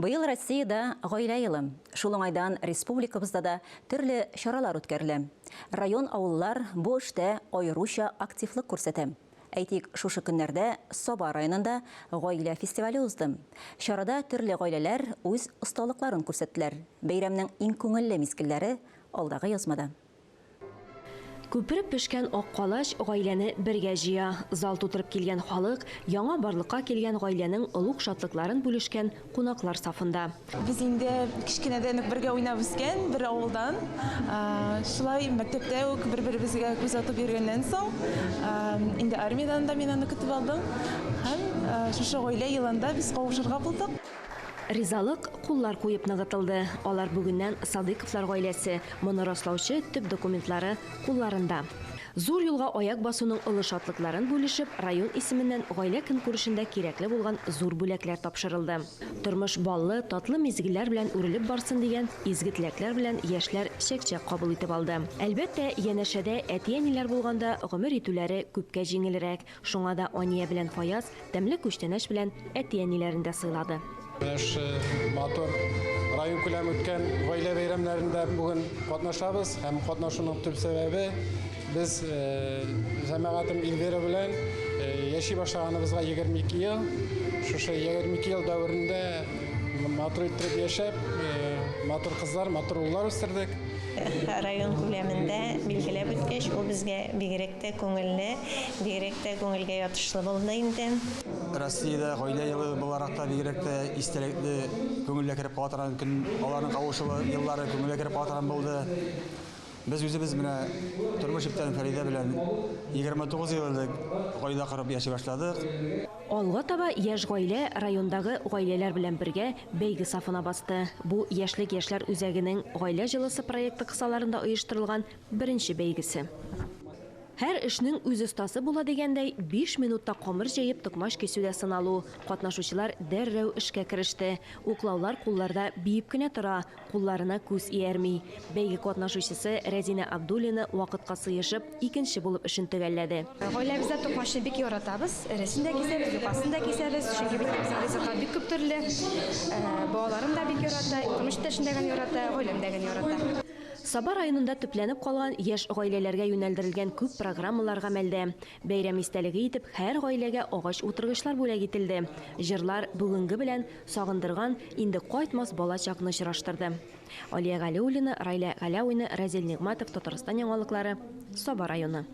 Быел Россиядә Гаилә елы. Шул уңайдан республикабызда да төрле чаралар үткәрелә. Район-авыллар бу эштә аеруча активлык күрсәтә. Әйтик, шушы көннәрдә Саба районында Гаилә фестивале узды. Чарада төрле гаиләләр үз осталыкларын күрсәттеләр. Бәйрәмнең иң күңелле мизгелләре алдагы язмада. Күпереп пешкән ак калач гаиләне бергә җыя. Зал тутырып килгән халык, яңа барлыкка килгән гаиләнең олуг шатлыкларын бүлешкән кунаклар сафында. Без инде кечкенәдән үк бергә уйнап үскән, бер авылдан. Шулай мәктәптә үк бер-беребезгә күз атып йөргәннән соң, инде армиядән дә мин аны көтеп алдым. Һәм шушы гаилә елында без кавышырга булдык. Ризалык куллар куеп ныгытылды. Алар бүгеннән Садыйковлар гаиләсе. Моны раслаучы төп документлары кулларында. Зур юлга аяк басуның олы шатлыкларын бүлешеп, район исеменнән гаилә көнкүрешендә кирәкле булган зур бүләкләр тапшырылды. Тормыш баллы, татлы мизгелләр белән үрелеп барсын дигән изге теләкләр белән яшьләр чәкчәк кабул итеп алды. Әлбәттә, янәшәдә әти-әниләр булганда гомер итүләре күпкә җиңелрәк. Шуңа да Ания белән Фаяз тәмле күчтәнәч белән әти-әниләрен дә сыйлады. Менә шушы матур районкүләм үткән гаилә бәйрәмнәрендә бүген катнашабыз һәм катнашуның төп сәбәбе без җәмәгатем Эльвира белән яши башлаганыбызга 22 ел. Шушы 22 ел дәверендә матур иттереп яшәп, матур кызлар, матур уллар үстердек. Район күләмендә билгеләп үткәч, ул безгә бигрәк тә күңелле, бигрәк тә күңелгә ятышлы булды инде. Россиядә Гаилә елы буларак та бигрәк тә истәлекле, күңелгә кереп кала торган көн, аларның кавышулы еллары күңелгә кереп кала торган булды. Без үзебез менә тормыш иптәшем Фәридә белән 29 ел элек гаилә корып яши башладык. Алга таба яшь гаилә райондагы гаиләләр белән бергә бәйге сафына басты. Бу, Яшьлек яшьләр үзәгенең Гаилә җылысы проекты кысаларында оештырылган беренче бәйгесе. Һәр эшнең үз остасы була дигәндәй, биш минутта камыр җәеп, токмач кисү дә сыналу. Катнашучылар дәррәү эшкә кереште. Уклаулар кулларда биеп кенә тора, Кулларына күз иярми. Бәйге катнашучысы Рәзинә Абдуллина вакытка сыешып, икенче булып эшен төгәлләде. Гаиләбездә токмачны бик яратабыз. Эресен дә кисәбез, юкасын да кисәбез. Чөнки бит безнең ризыклар бик күп төрле. Балаларым да бик ярата, тормыш иптәшем дә гел ярата, гаиләм дә гел ярата. Саба районында төпләнеп калган яшь гаиләләргә юнәлдерелгән күп программалар гамәлдә. Бәйрәм истәлеге итеп һәр гаиләгә агач утыргычлар бүләк ителде. Җырлар бүгенге белән Сагындырган, инде кайтмас бала чакны очраштырды. Алия Галиуллина, Райлә Галәвина, Разил Нигъмәтов, Татарстан яңалыклары, Саба районы.